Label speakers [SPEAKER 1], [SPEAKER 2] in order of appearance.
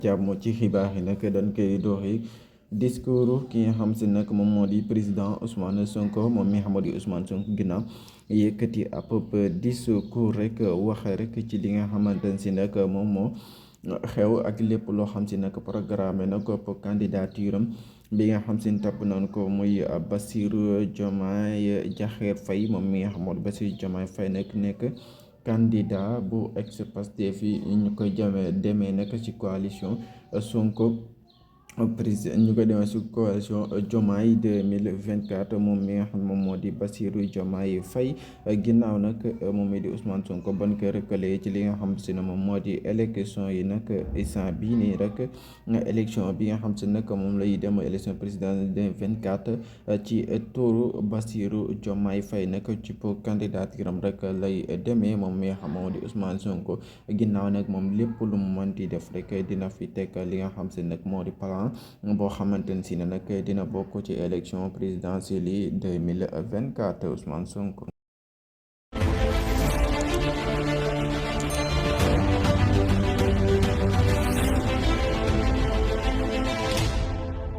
[SPEAKER 1] jàmm ci xibaar yi nag dañ koy doxee discours ki nga xam si nag moom moo di président Ousmane Sonko moom mi xam di Ousmane Sonko ginnaaw yëkkati ab discours rek wax rek ci li nga xamante ne si nag moom moo xew ak lépp loo xam si nag programme na ko candidature am bi nga xam si tapp nañ ko muy Bassirou Diomaye Diakhar Faye moom mi nga xam moo di Bassirou Diomaye Faye nekk candidat bu ex-Pastef yi ñu koy demee nag ci coalition Sonko président ñu ko demee ci coalition Diomaye 2024 moom mi nga xam moom moo di Bassirou Diomaye Faye ginnaaw nag moom mi di Ousmane Sonko ban ko rëkkalee ci li nga xam si ne moom moo di élection yi nag instant bii nii rek élection bi nga xam si nag moom lay dem élection présidentielle 2024 ci turu Bassirou Diomaye Faye nag ci pour candidature am rek lay demee moom mi nga xam moom moo di Ousmane Sonko ginnaaw nag moom lépp lu mu mën di def rek dina fi teg li nga xam si nag moo di plan boo xamante ne si ne nag dina bokk ci élection présidentielle yi 2024 Ousmane Sonko.